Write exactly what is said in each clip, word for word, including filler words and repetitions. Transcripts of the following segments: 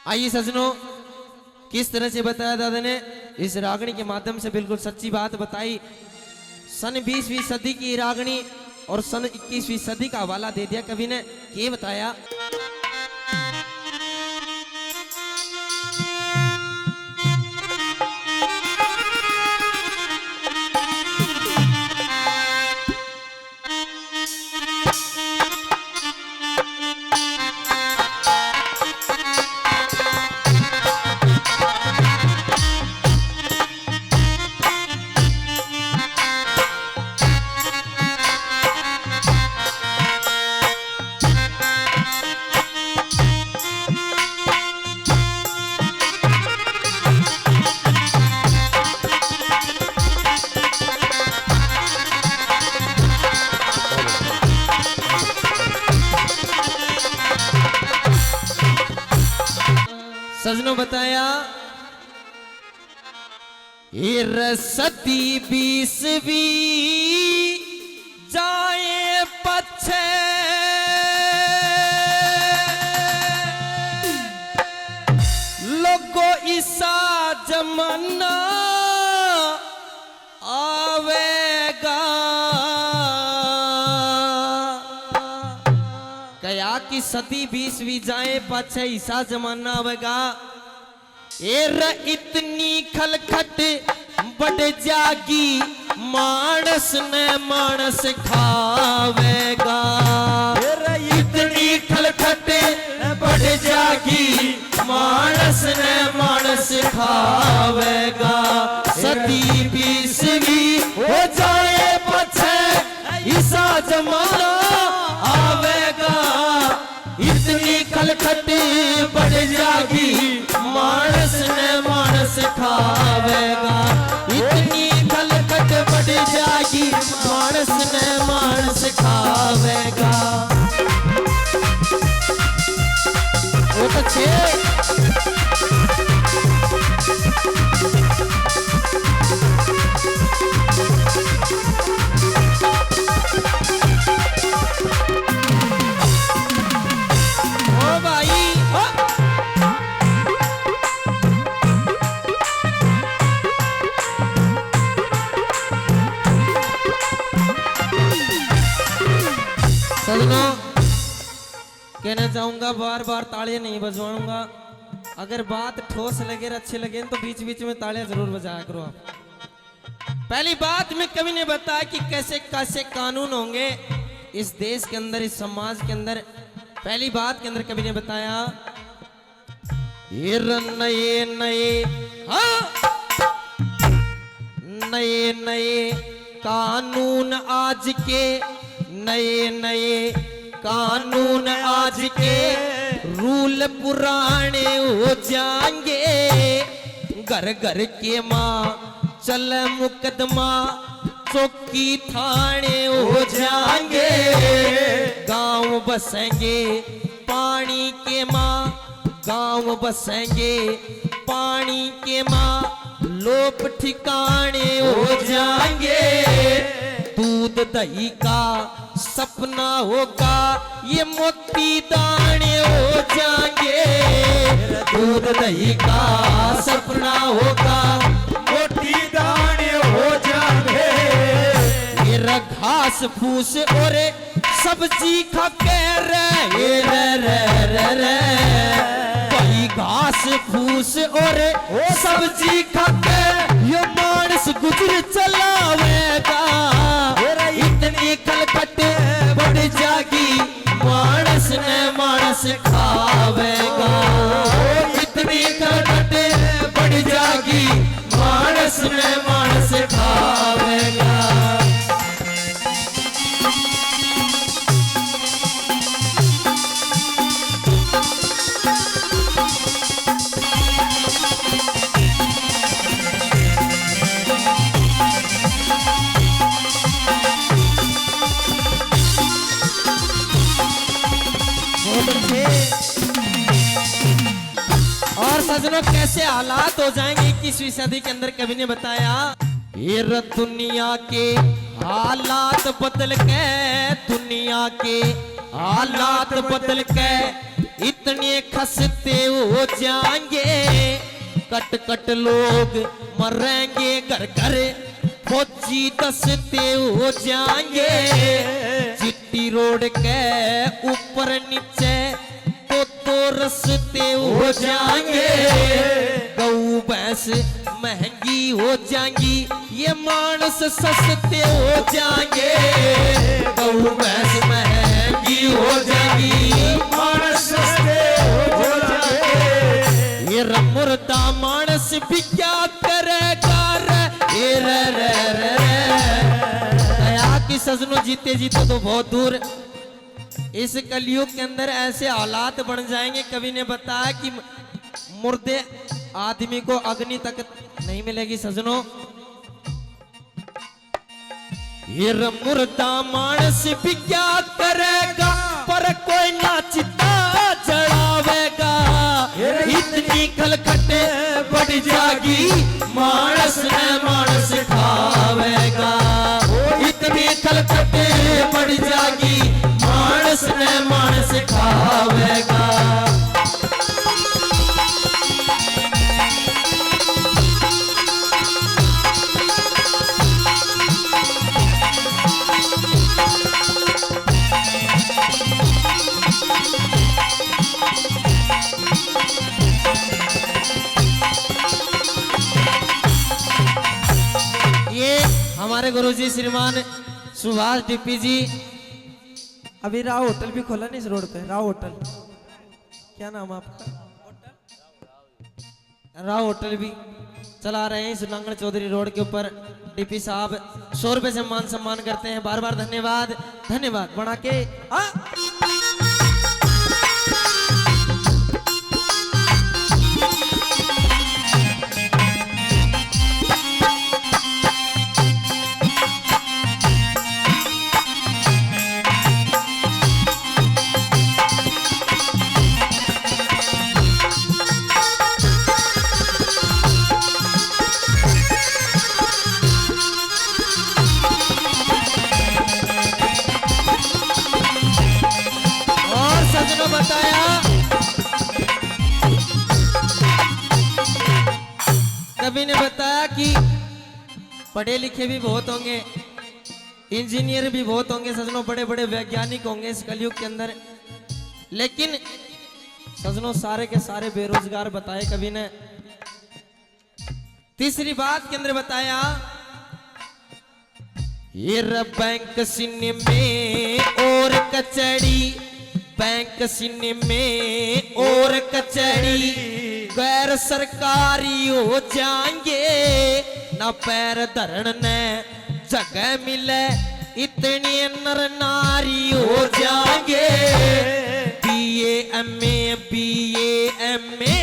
आइए सजनों, किस तरह से बताया दादा ने, इस रागनी के माध्यम से बिल्कुल सच्ची बात बताई। सन बीसवीं सदी की रागनी और सन इक्कीसवीं सदी का हवाला दे दिया कवि ने। के बताया? सजनों बताया, ये रसती बीसवीं जाए पछे, लोगो इसा जमाना आवेगा। कया कि सदी बीसवीं जाए पाछे ईसा जमाना आवेगा। एर इतनी खलखट बढ़ जागी, मानस ने मानस खावेगा। एर इतनी खलखट बढ़ जागी, मानस ने मानस खावेगा। सदी बीसवीं हो जाए पछे ईसा जमाना आवेगा। इतनी खलखट बढ़ जागी, मानस ने मानस खावेगा। इतनी खलखट बढ़ जागी, मानस ने मानस खावेगा। वो तो छे। ओ भाई, ओ। सजनों, कहना चाहूंगा, बार बार तालियां नहीं बजवाऊंगा। अगर बात ठोस लगे और अच्छी लगे तो बीच बीच में तालियां जरूर बजाया करो आप। पहली बात में कवि ने बताया कि कैसे कैसे कानून होंगे इस देश के अंदर, इस समाज के अंदर। पहली बात के अंदर कवि ने बताया, ये र-, नए नए, हाँ, नए नए कानून आज के, नए नए कानून आज के, रूल पुराने हो जाएंगे। घर घर के माँ चले मुकदमा, चौकी थाने हो जाएंगे। गांव बसेंगे पानी के माँ, गांव बसेंगे पानी के माँ, लोप ठिकाने हो जाएंगे। दूध दही का सपना होगा, ये मोती दाने हो जाएंगे। दूध दही का सपना होगा, मोती दाने हो जाएंगे। मेरा घास फूस और सब्जी खा के रे, रे, रे, रे, रे। भाई घास फूस और सब्जी खा के यो मानस गुजर चलावेगा। इतनी खलखट बढ़ जागी, मानस ने मानस खावेगा। इतनी खलखट बढ़ जागी, मानस ने मानस खावेगा। बहुत अच्छे। और सजनों, कैसे हालात हो जाएंगे इक्कीसवीं सदी के अंदर, कवि ने बताया। ये र-, दुनिया के हालात बदल के, दुनिया के हालात बदल के, इतने खस्ते हो जाएंगे, कट कट लोग मरेंगे, घर घर फौजी दस्ते हो जाएंगे। जीटी रोड के ऊपर नीचे दो दो रस्ते हो जाएंगे। गऊ भैंस महंगी हो जाएंगी, ये मानस सस्ते हो जाएंगे। गऊ भैंस महंगी हो जाएंगी, मानस सस्ते हो जाएंगे। ये रे मुर्दा मानस भी क्या करेगा रे, ये रे रे रे रे। दया की सजनों, जीते जीते तो बहुत दूर। इस कलयुग के अंदर ऐसे हालात बन जाएंगे, कवि ने बताया कि मुर्दे आदमी को अग्नि तक नहीं मिलेगी सजनों। ये रे मुर्दा मानस भी क्या करेगा, पर कोई ना चिता जलावेगा। ये रे इतनी खलखट बढ़ जागी, मानस ने मानस खावेगा। इतनी खलखट बढ़ जागी, मानस ने मानस खावेगा। ये हमारे गुरुजी श्रीमान सुभाष डीपी जी। अभी राव होटल भी खोला नहीं इस रोड पे, राव होटल। क्या नाम है आपका? राव होटल भी चला रहे हैं इस नांगल चौधरी रोड के ऊपर। डीपी साहब सौ रुपए से मान सम्मान करते हैं, बार बार धन्यवाद। धन्यवाद। बना के, हाँ। और सजनों बताया, कवि ने बताया कि पढ़े लिखे भी बहुत होंगे, इंजीनियर भी बहुत होंगे सजनों, बड़े बड़े वैज्ञानिक होंगे इस कलयुग के अंदर, लेकिन सजनों सारे के सारे बेरोजगार बताए कवि ने। तीसरी बात के अंदर बताया, ये रे बैंक सिनेमे और कचहरी, बैंक सिनेमे और कचहरी गैर सरकारी हो जाएंगे, ना पैर धरण ने जगह मिले, इतने नर नारी हो जाएंगे। BA MA, BA MA,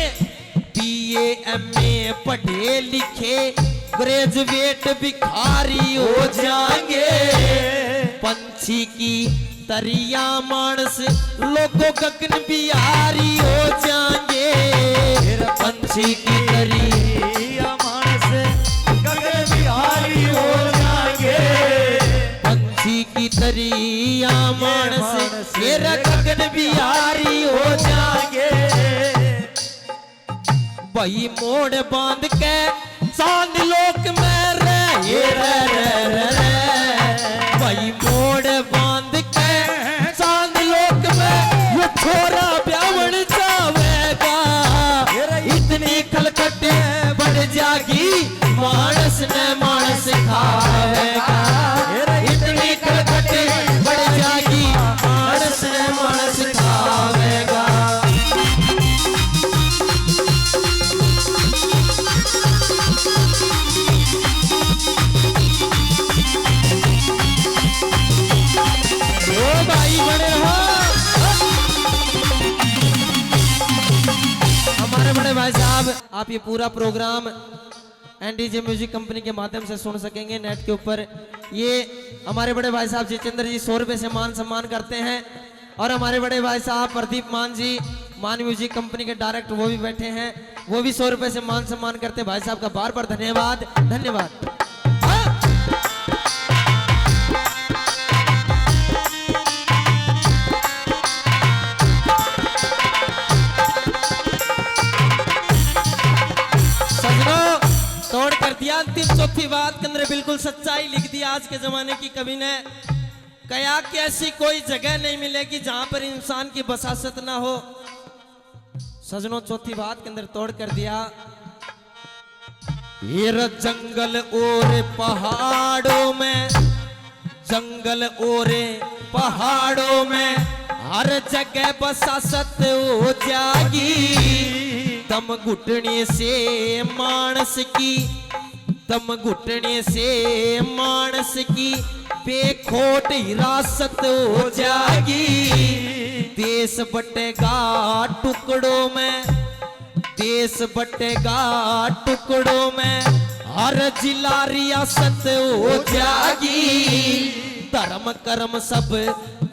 BA MA पढ़े लिखे ग्रेजुएट भिखारी हो जाएंगे। पंछी की तरिया मानस लोगों गगन बिहारी हो जाएंगे। पंछी की तरिया मानस गगन बिहारी हो जाएंगे। पंछी की तरिया मानस मेरा गगन बिहारी हो जाएंगे। भाई मोड़ बांध के चांद लोक में रहे रे, रे, रे, रे। भाई मोड़ बांध के चांद लोक में यो छोरा ब्यावण जावेगा। इतनी खलखट बढ़ जागी, मानस ने मानस खावेगा। इतनी खलखट बढ़ जागी, मानस ने मानस खावेगा। ओ भाई बने रहो। हमारे बड़े भाई साहब, आप ये पूरा प्रोग्राम एनडीजे म्यूजिक कंपनी के माध्यम से सुन सकेंगे नेट के ऊपर। ये हमारे बड़े भाई साहब जितेंद्र जी सौ रुपये से मान सम्मान करते हैं, और हमारे बड़े भाई साहब प्रदीप मान जी, मान म्यूजिक कंपनी के डायरेक्टर, वो भी बैठे हैं, वो भी सौ रुपये से मान सम्मान करते हैं। भाई साहब का बार बार धन्यवाद, धन्यवाद। हाँ। अंतिम चौथी बात के अंदर बिल्कुल सच्चाई लिख दी आज के जमाने की कवि ने। कहा कि ऐसी कोई जगह नहीं मिलेगी जहां पर इंसान की बसासत ना हो। सजनों, चौथी बात के अंदर तोड़ कर दिया। ये र जंगल और पहाड़ों में, जंगल और पहाड़ों में हर जगह बसासत हो जागी। दम घुटने से मानस की, दम घुटने से मानस की बेखोट हिरासत हो जागी। देश बटेगा टुकड़ों में, देश बटेगा टुकड़ों में, हर जिला रियासत हो जागी। धर्म कर्म सब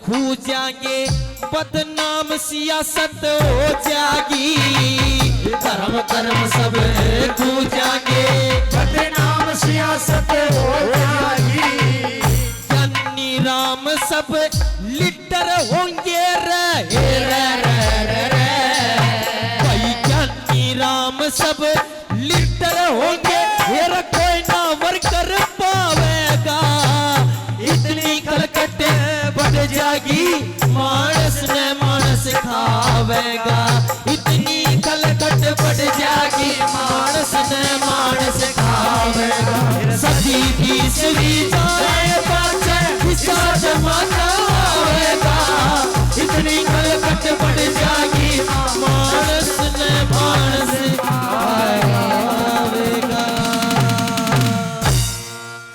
खू जाएंगे, बदनाम सियासत हो जागी। धर्म कर्म सब खू जाएंगे, बदनाम सियासत हो जागी। ज्ञानी राम सब लीडर होंगे रे, रे, रे, रे, रे। भाई ज्ञानी राम सब लीडर होंगे, फिर कोई ना वर्कर पावेगा। इतनी खलकट बढ़ जागी, मानस ने मानस खावेगा। इतनी खलकट बढ़ जागी, मानस ने मानस खावेगा। सदी बीसवीं जाए पर